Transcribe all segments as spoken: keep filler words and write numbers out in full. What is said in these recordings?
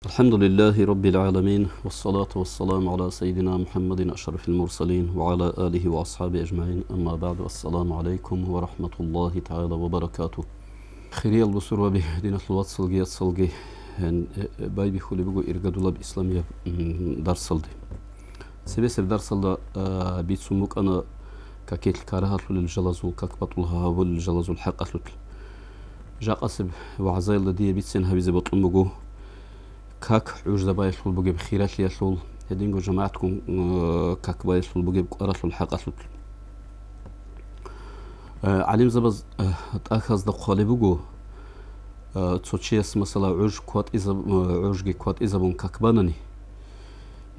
الحمد لله رب العالمين، والصلاة والسلام على سيدنا محمد أشرف المرسلين وعلى آله وأصحابه أجمعين، أما بعد، السلام عليكم ورحمة الله تعالى وبركاته. Хириял бусурбаби, диналъул вацалги яцалги, гьен, э, э, байбихьулеб буго иргадулаб исламияб, м, дарсалде. Цебесеб дарсалда, а, бицун букӀана какилъ карагьалъулел жалазул, как батӀул гьабулел жалазул хӀакъалъулъ. Жакъасеб вагӀзаялда дие бицен гьабизе бокьун буго, как гӀужзабаялъул бугеб хиралъиялъул, гьединго жамагӀатгун, э, как баялъул бугеб кӀваралъул хӀакъалъулъ. Э, гӀалимзабаз, э, тӀахьазда хъвалеб буго, э, цо чияс, масала, гӀуж кватӀизаб-, э, гӀужги кватӀизабун как банани,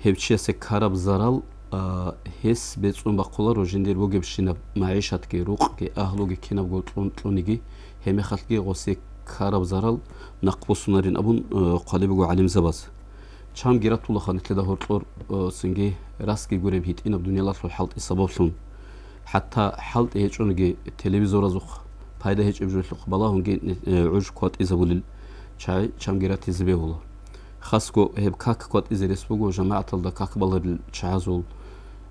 гьев чиясе ккараб зарал, а, гьес бецӀун бахъуларо жиндир бугебщинаб магӀишатги, рукъги, агьлуги кинабго кьун-, кьуниги, гьебмехалъги гъосе ккараб зарал нахъбуссунарин абун, а, хъвалеб буго гӀалимзабаз. Чамги ратулаха нилъеда гьоркьор, а, цинги расги гуреб гьитӀинаб дуниялалъул хӀалтӀи сабаблъун. ХӀатта хӀалтӀи гьечӀониги телевизоразухъ пайда гьечӀеб жоялъухъ балагьунги, а, гӀуж кватӀизабулел чагӀи чамги ратизе бегьула. Хасго гьеб как кватӀизе рес буго жамагӀаталда как баларил чагӀазул,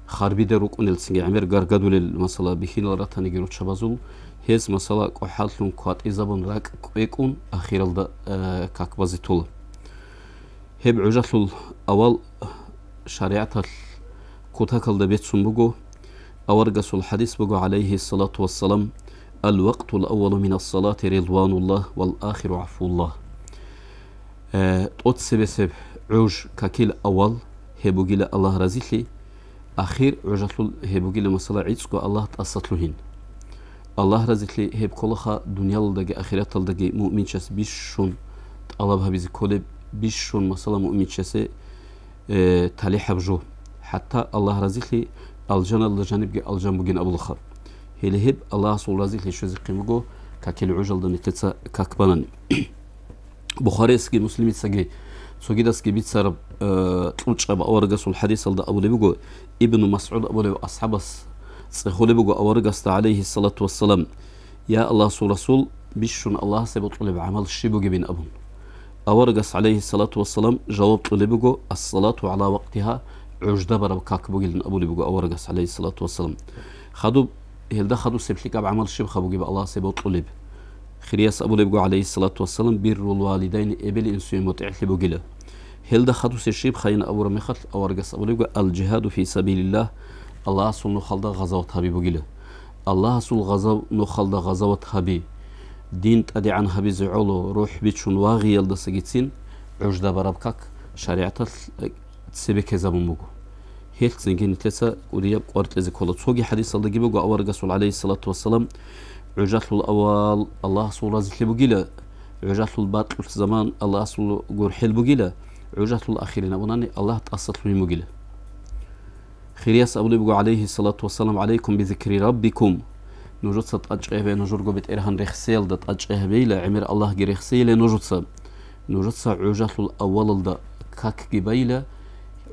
харбида рукӀунел цинги гӀемер гаргадулел, масала, бихьинал ратаниги руччабазул, гьез, масала, кӀухӀаллъун кватӀизабун ракӀ кӀвекӀун, ахиралда, э, как базе тола. Гьеб гӀужалъул авал шаригӀаталъ кутакалда бецун буго, аварагасул хадис буго, гӀалайгьи ссалату вассалам: «Ал-вакътул аввалу минас салати ридвануллагь вал ахиру гӀафвуллагь». Э, тӀоцебесеб гӀуж какил авал, гьеб бугила Аллагь разилъи, ахир гӀужалъул гьеб бугила, масала, гӀицӀго Аллагь тӀаса лъугьин. Аллагь разилъи гьеб кколаха дуниялалдаги ахираталдаги муъминчас бищун тӀалаб гьабизе кколеб, бищун, масала, муъминчасе, э, талихӀаб жо. ХӀатта Аллагь разилъи алжаналда жанибги алжан бугин абулаха. Гьеле гьеб Аллагьасул разилъи щвезехъин буго какил гӀужалда нилъеца как банани. Бухариясги Муслимицаги цогидасги бицараб, э, кьучӀаб аварагасул хадисалда абулеб буго, Ибну МасгӀуд абулев асхӀабас цӀехолеб буго аварагасда, гӀалайгьи ссалату вассалам: «Я Аллагьасул Расул, бищун Аллагьасе бокьулеб гӀамал щиб бугебин?» абун. Аварагас, гӀалайгьи ссалату вассалам, жаваб кьолеб буго: «Ас-салату гӀала вакътигьа», гӀужда бараб как бугилан абулеб буго аварагас, гӀалайгьи ссалату вассалам. Хадуб, гьелда хадусеб лъикӀаб гӀамал щибха бугеб Аллагьасе бокьулеб? Хирияс абулебго, гӀалайгьиссалату вассалам, биррул валидайни, эбел-инсуе мутӀигӀлъи бугила. Гьелда хадусе щиб хайин абураб мехалъ, аварагас абулебго: «Ал-жигьаду фи сабилиллагь», Аллагьасул нухалда гъазават гьаби бугила. Аллагьасул гъазав-, нухалда гъазават гьаби, дин тӀадегӀан гьабизе гӀоло, рухӀ бичун вагъиялдасагицин гӀужда бараб как шаригӀаталъ цебекезабун буго. Гьелъ цинги нилъеца кӀудияб кӀвар кьезе ккола. Цоги хадисалдаги буго аварагасул, гӀалайгьиссалату вассалам, гӀужалъул авал Аллагьасул разилъи бугила, гӀужалъул бакьулъ заман Аллагьасул гурхӀел бугила, гӀужалъул ахирин абунани Аллагь тӀаса лъугьин бугила. Хирияс абулеб буго, гӀалайгьиссалату вассалам: «ГӀалайкум бизикри раббикум». Нужеца тӀадчӀей гьабе, нужерго БетӀергьан рехсеялда тӀадчӀей гьабейила, гӀемер Аллагьги рехсейила нужеца. Нужеца гӀужалъул авалалда какги байила,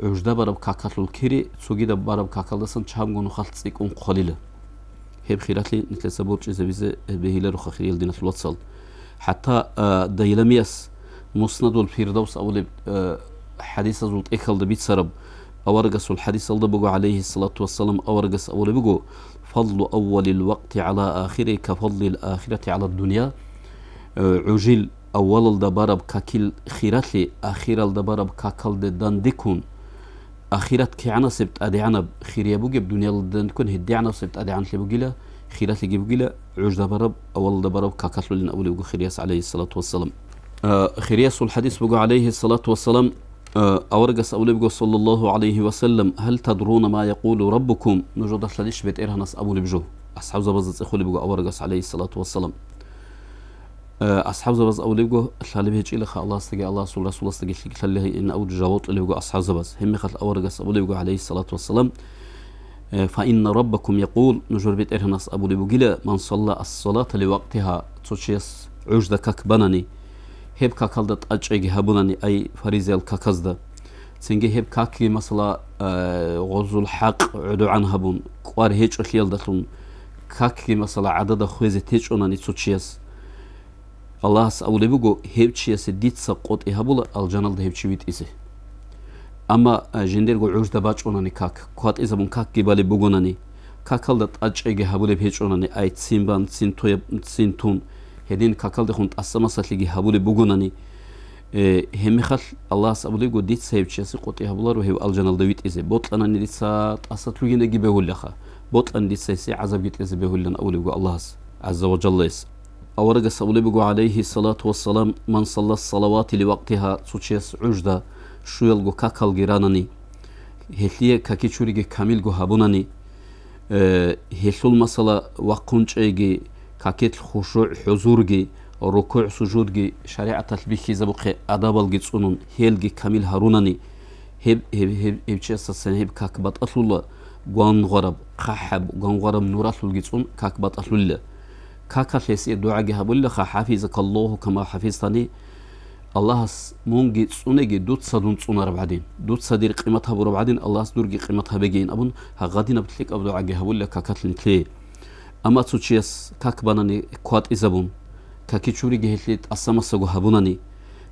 гӀужда бараб какалъул кири цогидаб бараб какалдасан чамго нухалъ цӀикӀкӀун хъвалила. Гьеб хиралъи нилъеца борчӀизабизе бегьилароха, хириял диналъул вацал. ХӀатта, а, Дайламияс Муснадул Фирдавс абулеб, а, хадисазул тӀехьалда бицараб аварагасул хадисалда буго, гӀалайгьиссалату вассалам, аварагас абулеб буго: «Фадлу аввалил вакъти гӀала ахири ка фадлил ахирати гӀала дунья». А, гӀужил авалалда бараб какил хиралъи ахиралда бараб какалде дандеккун, ахират кигӀанасеб тӀадегӀанаб хирияб бугеб, дуниялалда дандеккун гьедигӀанасеб тӀадегӀанлъи бугила, хиралъиги бугила, гӀужда бараб, авалалда бараб какалъулин абулеб буго хирияс, гӀалайгьиссалату вассалам. А, хириясул хадис буго, гӀалайгьиссалату вассалам, а, аварагас абулеб буго, саллаллагьу гӀалайгьи ва саллам: «Гьал тадруна ма якъулу раббукум?» Нужеда лъалищ БетӀергьанас абулеб жо? АсхӀабзабазда цӀехолеб буго аварагас, гӀалайгьиссалату вассалам. Э, асхӀабзабаз абулебго, лъалеб гьечӀилаха Аллагьасдаги Аллагьасул Расуласдаги лъикӀлъалелин абулеб жаваб кьолебго асхӀабзабаз. Гьебмехалъ аварагас абулебго, гӀалайгьиссалату вассалам, э, «Фаинна раббакум якъул», нужер БетӀергьанас абулеб бугила: «Ман салла ас-салата ливакътигьа», цо чияс гӀужда как банани, гьеб какалда тӀадчӀейги гьабунани, ай фаризиял каказда. Цинги гьеб какги, масала, э, гъозул хӀакъ гӀодогӀан гьабун, кӀвар гьечӀолъиялдалъун, какги, масала, гӀадада хвезе течӀонани цо чияс. Аллагьас абулеб буго: «Гьев чиясе дица къотӀи гьабула алжаналда гьев чи витӀизе». Амма, а, жиндирго гӀужда бачӀунани как, кватӀизабун какги балеб бугонани, какалда тӀадчӀейги гьабулеб гьечӀонани, ай цин бан, цин тояб, цин тун, гьедин какалдехун тӀаса-масалъиги гьабулеб бугонани, э, гьебмехалъ Аллагьас абулеб буго: «Дица гьев чиясе къотӀи гьабуларо гьев алжаналда витӀизе, бокьанани дица тӀаса лъугьинеги бегьулаха, бокьани дица гьесие гӀазабги кьезе бегьулилан», — абулеб буго Аллагьас гӀазза ва жаллаялъ. Аварагас абулеб буго, гӀалайгьи салату вассалам: «Ман салла салавати ли вакътигьа», цо чияс гӀужда щуялго какалги ранани, гьелъие какичуриги камилго гьабунани, э, гьелъул масала вахъун чӀейги, какилъ хушугӀ-хӀузурги, рукугӀ-сужудги шаригӀаталъ бихьизабухъе адабалги цӀунун, гьелги камил гьарунани, гьеб, гьеб, гьеб, гьев чиясдасан гьеб как батӀалъула, гвангъвараб, хъахӀаб, гвангъвараб нуралъулги цӀун как батӀалъулила. Какалъ гьесие дугӀаги гьабулилаха: «ХӀафизакаллагьу кама хӀафизтани», Аллагьас мунги цӀунеги дуца дун цӀунараб гӀадин, дуца дир къимат гьабураб гӀадин, Аллагьас дурги къимат гьабегейин абун, гьагъадинаб лъикӀаб дугӀаги гьабулила какалъ нилъее. Амма цо чияс как банани кватӀизабун, какичуриги гьелъие тӀаса-масаго гьабунани,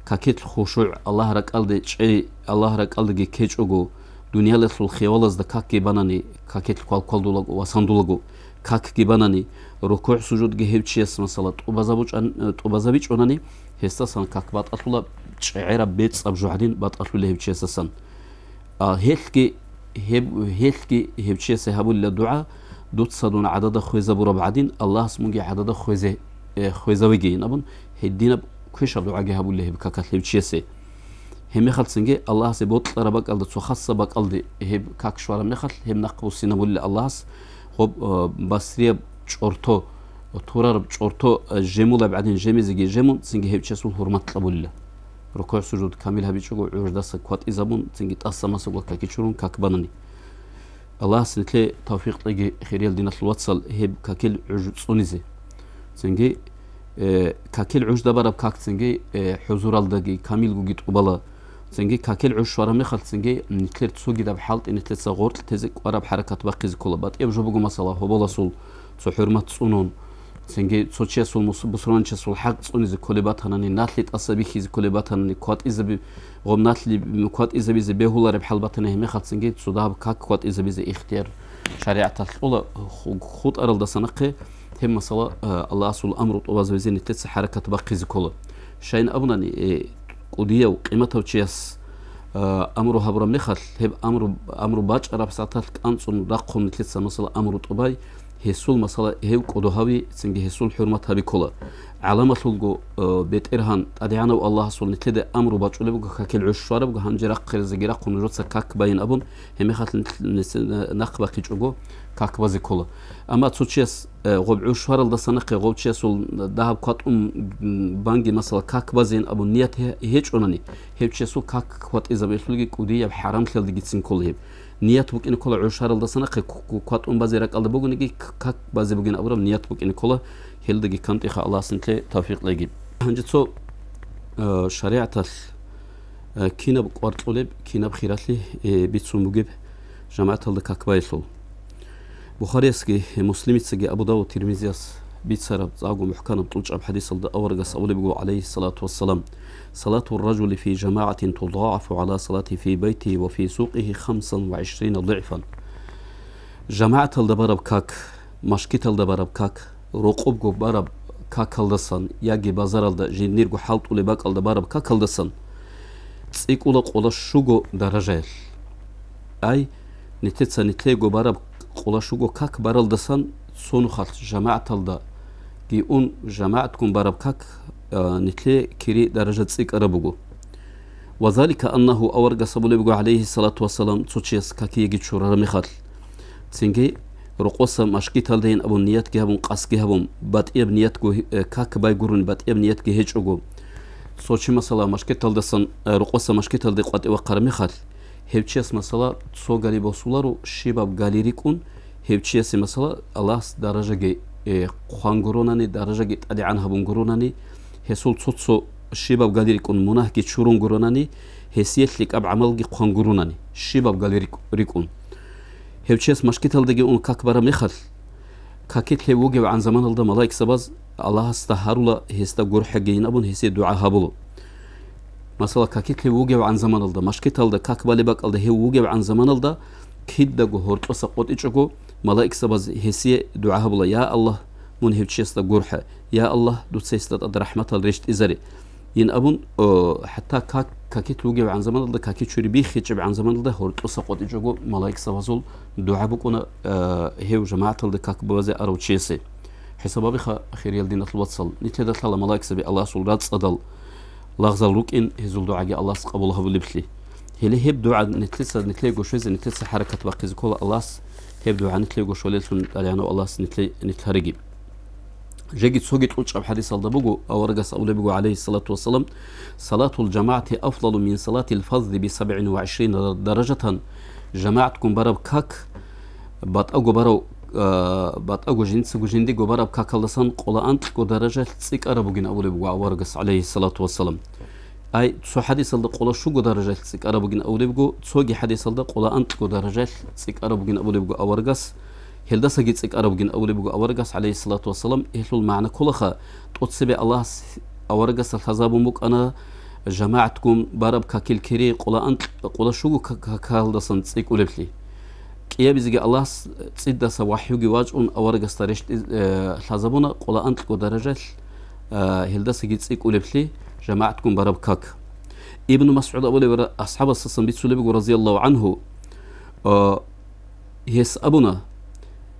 какилъ хушугӀ, Аллагь ракӀалде чӀей, Аллагь ракӀалдеги ккечӀого, дуниялалъул хиялазда какги банани, какилъ квалквалдулаго ва сандулаго какги банани, рукугӀ-сужудги гьев чияс, масала, тӀубазабучӀан-, тӀубазабичӀунани, гьесдасан как батӀалъула, чӀегӀераб бецӀаб жо гӀадин батӀалъула гьев чиясдасан. А, гьелъги, гьеб-, гьелъги гьев чиясе гьабулила дугӀа, дуца дун гӀадада хвезабураб гӀадин, Аллагьас мунги гӀадада хвезе, э, хвезавегейин абун, гьединаб квешаб дугӀаги гьабулила гьеб какалъ гьев чиясе. Гьебмехалцинги Аллагьасе бокьараб бакӀалда цо хасаб бакӀалде гьеб как щвараб мехалъ, гьеб нахъ буссинабулила Аллагьас, гъоб, э, басрияб чӀорто, турараб чӀорто, э, жемулаб гӀадин жемизеги жемун, цинги гьев чиясул хӀурмат кьабулила. РукугӀ-сужуд камил гьабичӀого гӀуждаса кватӀизабун, цинги тӀаса-масаго какичурун как банани. Аллагьас нилъее тавфикъ кьеги, хириял диналъул вацал, гьеб какил гӀуж цӀунизе. Цинги, э, какил гӀужда бараб как цинги, э, хӀузуралдаги камилгоги тӀубала. Цинги какил гӀуж щвараб мехалъ цинги нилъер цогидаб хӀалтӀи нилъеца гъоркь тезе кӀвараб хӀаракат бахъизе ккола. БатӀияб жо буго, масала, гьоболасул цо хӀурмат цӀунун, цинги цо чиясул мус-, бусурманчиясул хӀакъ цӀунизе кколеб батанани, налъи тӀаса бихьизе кколеб батанани, кватӀизаби-, гъоб налъи кватӀизабизе бегьулареб хӀал батани, гьебмехалцинги цо дагьаб как кватӀизабизе ихтияр шаригӀаталъ кьола. Ху-, хутӀаралдаса нахъе гьеб масала, э, Аллагьасул амру тӀубазабизе нилъеца хӀаракат бахъизе ккола. Щайин абунани, э, кӀудияв, къиматав чияс, э, амру гьабураб мехалъ, гьеб амру, амру бачӀараб сагӀаталъ кӀанцӀун рахъун нилъеца, масала, амру тӀубай, гьесул, масала, гьев кӀодо гьави, цинги гьесул хӀурмат гьаби ккола. ГӀаламалъулго, э, БетӀергьан, ТӀадегӀанав Аллагьасул нилъеда амру бачӀулеб буго, какил гӀуж щварабго, гьанже рахъизе рахъун нужеца как байин абун, гьебмехалъ нилъ-, нилъ-, нахъ бахъичӀого как базе ккола. Амма цо чияс, э, гъоб гӀуж щваралдаса нахъе гъоб чиясул дагьаб кватӀун, м, банги, масала, как базейин абун ният гье-, гьечӀонани, гьев чиясул как кватӀизабиялъулги кӀудияб хӀарамлъиялдегицин ккола гьеб. Ният букӀине ккола гӀуж щваралдаса нахъе к-, к-, кватӀун базе ракӀалда бугониги, к-, как базе бугин абураб ният букӀине ккола, гьелдаги кантӀиха Аллагьас нилъе тавфикъ леги. Гьанже цо, э, шаригӀаталъ, э, кинаб къваркьулеб, кинаб хиралъи, э, бицун бугеб жамагӀаталда как байелъул. Бухариясги, Муслимицаги, Абу Давуд, Тирмизияс бицараб цӀакъго мухӀканаб тӀулчӀаб хӀадисалда аварагас абулеб буго, гӀалайгьи ссалату вассалам: «Салату р-ражули фи жамагӀатин тудгӀафу гӀала салати фи байтигьи ва фи сукъигьи хамсан ва гӀишрина дигӀфан». ЖамагӀаталда бараб как, машгиталда бараб как, рокъобго бараб какалдасан яги базаралда жиндирго хӀалтӀулеб бакӀалда бараб какалдасан цӀикӀкӀула къоло щуго даражаялъ. Ай, нилъеца нилъего бараб къоло щуго как баралдасан цо нухалъ жамагӀаталдаги ун, жамагӀатккун бараб как, а, нилъее кири даража цӀикӀкӀараб буго. Ва залика аннагьу, аварагас абулеб буго, гӀалайгьи ссалату вассалам, цо чияс какиеги чурараб мехалъ, цинги рокъоса машгиталдайин абун ниятги гьабун, къасдги гьабун, батӀияб ниятго, э, как байгуруни, батӀияб ниятги гьечӀого, цо чи, масала, машгиталдасан, э, рокъоса машгиталде къватӀив вахъараб мехалъ, гьев чияс, масала, цо гали босуларо, щибаб гали рикӀкӀун, гьев чиясе, масала, Аллагьас даражаги, э, хъван гуронани, даражаги тӀадегӀан гьабун гуронани, гьесул цо-цо щибаб гали рикӀкӀун мунагьги чурун гуронани, гьесие лъикӀаб гӀамалги хъван гуронани, щибаб гали рикӀ-, рикӀкӀун. Гьев чияс машгиталдаги ун как бараб мехалъ, Какилъ гьев вугевгӀан заманалда малаикзабаз Аллагьасда гьарула гьесда гурхӀегейин абун гьесие дугӀа гьабула. Масала, какилъ гьев вугевгӀан заманалда, машгиталда, как балеб бакӀалда гьев вугевгӀан заманалда, кидаго гьоркьоса къотӀичӀого, малаикзабаз гьесие дугӀа гьабула: «Я Аллагь, мун гьев чиясда гурхӀа. Я Аллагь, дуца гьесда тӀад рахӀматал рещтӀизаре», ин абун, о, хӀатта как, какилъ вугевгӀан заманалда, каки чури биххичӀебгӀан заманалда гьоркьоса къотӀичӀого малаикзабазул дугӀа букӀуна, э, гьев жамагӀаталда как базе арав чиясе. ХӀисаб гьабиха, хириял диналъул вацал, нилъеда лъала малаикзаби Аллагьасул рацӀцӀадал лагъзал рукӀин, гьезул дугӀаги Аллагьас къабул гьабулеблъи. Гьеле гьеб дугӀа нилъеца, нилъего щвезе, нилъеца хӀаракат бахъизе ккола Аллагьас, гьеб дугӀа нилъего щвалеллъун ТӀадегӀанав Аллагьас нилъе-, нилъ гьариги. Жеги цоги кьучӀаб хӀадисалда буго, аварагас абулеб буго, гӀалайгьиссалату вассалам: «Салатул жамагӀати афдалу мин салатил фаззи би сабгӀин ва гӀишрина даражатан», жамагӀатгун бараб как, батӀаго барав, а, батӀаго жинцаго жиндиго бараб какалдасан къоло анкьго даражалъ цӀикӀкӀараб бугин абулеб буго аварагас, гӀалайгьиссалату вассалам. Ай, цо хӀадисалда къоло щуго даражалъ цӀикӀкӀараб бугин абулеб буго, цоги хӀадисалда къоло анкьго даражалъ цӀикӀкӀараб бугин абулеб буго аварагас, гьелдасаги цӀикӀкӀараб бугин абулеб буго аварагас, гӀалайгьиссалату вассалам. Гьелъул магӀна кколаха, тӀоцебе Аллагьас аварагасда лъазабун букӀана жамагӀатгун бараб какил кири къоло анкь-, къоло щуго ка-, какалдасан цӀикӀкӀулеблъи. КӀиабизеги Аллагьас цӀидаса вахӀюги вачӀун аварагасда рещтӀи-, э, лъазабуна къоло анкьго даражалъ, э, гьелдасаги цӀикӀкӀулеблъи жамагӀатгун бараб как. Ибну МасгӀуд абулеб ра-, асхӀабасдасан бицулеб буго, разияллагьу гӀангьу, э, гьес абуна: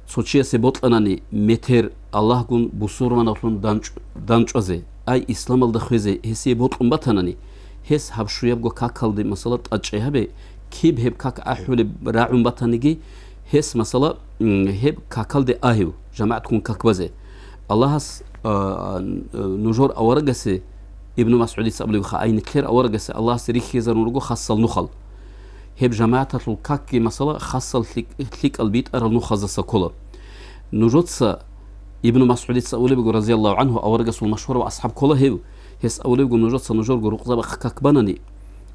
«Цо чиясе бокьанани метер Аллагьгун бусурманавлъун данчӀ-, данчӀвазе, ай, исламалда хвезе гьесие бокьун батанани, гьес гьаб щуябго какалде, масала, тӀадчӀей гьабе, киб гьеб как ахӀулеб рагӀун батаниги, гьес, масала, м, гьеб какалде агьев, жамагӀатгун как базе. Аллагьас, а, а, нужер аварагасе», Ибну МасгӀудица абулебха, ай, нилъер аварагасе Аллагьас рихьизарун руго хасал нухал. Гьеб жамагӀаталъул какги, масала, хасал лъикӀ-, лъикӀал битӀарал нухаздаса ккола. Нужеца, Ибну МасгӀудица абулеб буго, разияллагьу гӀангьу, аварагасул машгьурав асхӀаб ккола гьев, гьес абулеб буго, нужеца нужерго рукъзабахъ как банани,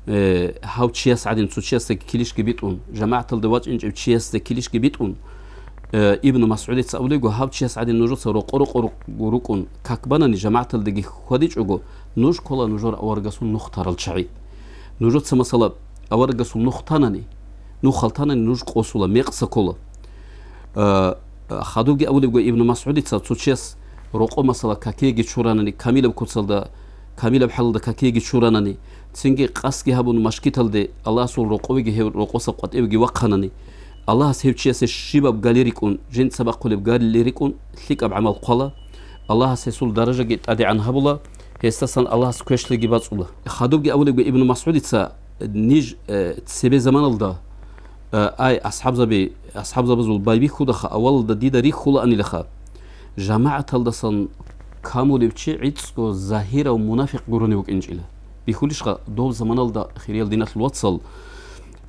э, гьав чияс гӀадин цо чиясда килищги битӀун, жамагӀаталда вачӀинчӀев чиясда килищги битӀун, э, Ибну МасгӀудица абулеб буго, гьав чияс гӀадин нужеца рокъо-рокъо рукъ-, рукӀун как банани, жамагӀаталдаги хьвадичӀого, нуж ккола нужер аварагасул нух тарал чагӀи. Нужеца, масала, аварагасул нух танани, нухал танани нуж къосула, мекъса ккола. Э, хадубги абулеб буго Ибну МасгӀудица, цо чияс рокъо, масала, какиеги чуранани, камилаб куцалда, камилаб хӀалалда какиеги чуранани, цинги къасдги гьабун машгиталде Аллагьасул рокъовеги гьев рокъоса къватӀевеги вахъанани, Аллагьас гьев чиясе щибаб гали рикӀкӀун, жинца бахъулеб гали рикӀкӀун, лъикӀаб гӀамал хъвала, Аллагьас гьесул даражаги тӀадегӀан гьабула, гьесдасан Аллагьас квешлъиги бацӀцӀула. Хадубги абулеб буго Ибну МасгӀудица, ниж, э, цебе заманалда, э, ай, асхӀабзаби, асхӀабзабазул байбихьудаха, авалалда дида рихьулаанилаха, жамагӀаталдасан камулев чи гӀицӀго загьирав мунафикъ гурони вукӀинчӀила. Бихьулищха, доб заманалда, хириял диналъул вацал,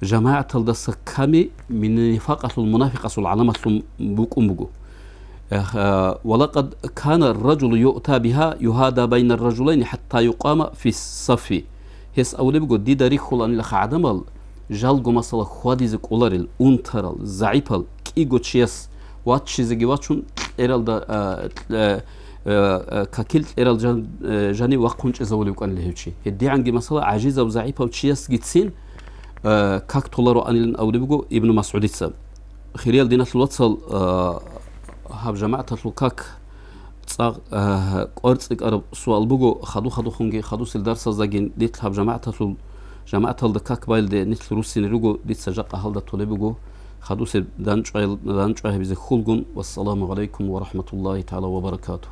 жамагӀаталдаса ками нифакъалъул, мунафикъасул гӀаламатлъун букӀун буго. Эх, а, «Ва лакъад кана ар-ражулу юъта биха югьада байна ар-ражулайни хӀатта юкъама фи саффи». Гьес абулеб буго, дида рихьулаанилаха гӀадамал, жалго, масала, хьвадизе кӀоларел, унтарал, загӀипал, кӀиго чияс ваччизеги вачун, кьералда, а, кь-, а, а, какил кьерал жан-, а, жанив вахъунчӀезавулев вукӀанила гьев чи. ГьедигӀанги, масала, гӀажизав, загӀипав чиясгицин, а, как толароанилан абулеб буго Ибну МасгӀудица. Хириял диналъул вацал, а, гьаб жамагӀаталъул как цӀакъ, а, кӀвар цӀикӀкӀараб суал буго, хаду-хадухъунги, хадусел дарсаздагин нилъ гьаб жамагӀаталъул, жамагӀаталда как байилде нилъ руссине руго, дица жакъа гьалда толеб буго, хадусеб данчӀвай-, данчӀвай гьабизе хьулгун. Вассаламу гӀалайкум ва рахӀматуллагьи тагӀала ва баракатугь.